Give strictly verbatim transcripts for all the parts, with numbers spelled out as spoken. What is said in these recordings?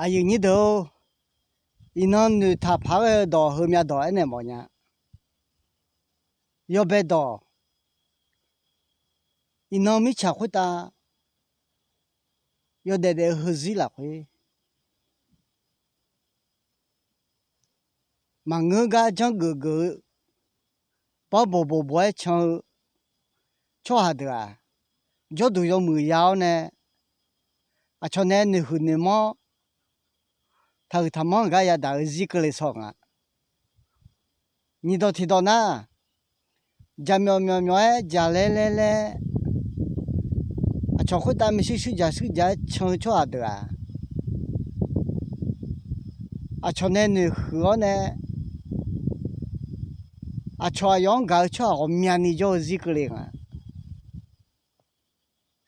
Aqyuif nyir deuq-or, iqnan noeqtaq paq-aer ghae-eu dawq heumyav dawq aernaeq mawfnya. Yawbae dawq, iqnan mirtsaq khoertav yawdaef daef-eu heuzir lafkhoer, maqngeur gar janr geuf geuf-eu, bawrboq boq boq-aer can-eu tsawrhaq deuq-aq, jawrduq yawmuiq ya-awr nae, aqcawq nae noeqhuiq noeqmanr, taqhuiq taqmanr-eu gar yadaq-eu zir keuvle saw nga. Nyiq dawq tiq dawq nar, jaqmyawf myawf myawf-aer jaqlaer laer laer, aqcawq khoertav maershuir shuir jaq shuir jaq-aer can-eu tsawrhaq deuq-aq, aqcawq nae noeqhuiq-awr nae, aqcawq aqyawf-anr gaq-eu tsawrhaq ghawqmyani jawr-eu zir keuvle nga.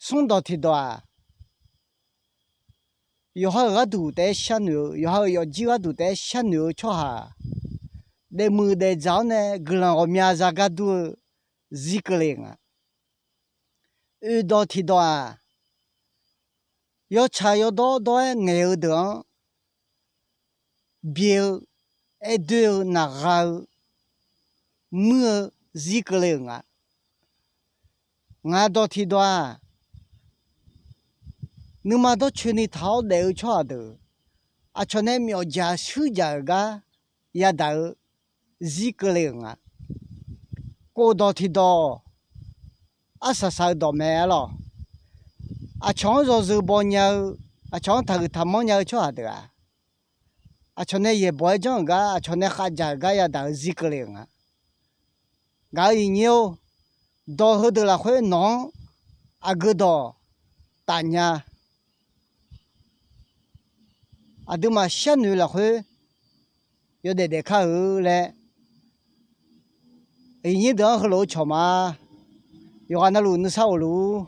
Smr dawq tiq dawq-aq, yawqha-euq gharduq taef-aer sharnoeq-eu, yawqha-euq yawfjir gharduq taef-aer sharnoeq-eu tsawrhaq, daefmuiq daefdzaq-awr nae guiqlanq ghawqmya za gar dur-eu zir keuvle nga. Oeq dawq tiq dawq-aq, yawtsaq yawdawr dawr-aer ngaeq-eu deuq-anr byae-eu, aerdoer-eu, naqgha-eu, muir-eu zir keuvle-euq nga. Ngaq dawq tiq dawq-aq, nuima dawrcoeni taq-awr daef-eu tsawrhaq deuq, aqcawq nae myawfjaq shuirjaq-euq gar yadaq-eu zir keuvle-euq nga. Kof dawq tiq dawq, arsaq saq-eu dawq mae arlawq. Aqcawq-anr yawzeu baw nya-eu, aqcawq-anr taqhuiq taqmanr nya-eu tsawrhaq deuq-aq, aqcawq nae yaeqbawq-aer janr-euq gar, aqcawq nae khavdzaq-euq gar yadaq-eu zir keuvle-euq nga. Ngaq-euq iqnyir-or, dawq heudeuq lafkhoer nawq-anr aqgeu dawq tafnya, aqduimaf sharnoeq lafkhoer yawdaef daef kar-eu laer, iqnyir deuq-anr heulof-eu cawq ma. Yawqghaq navluf nuisar ghofluf-ur.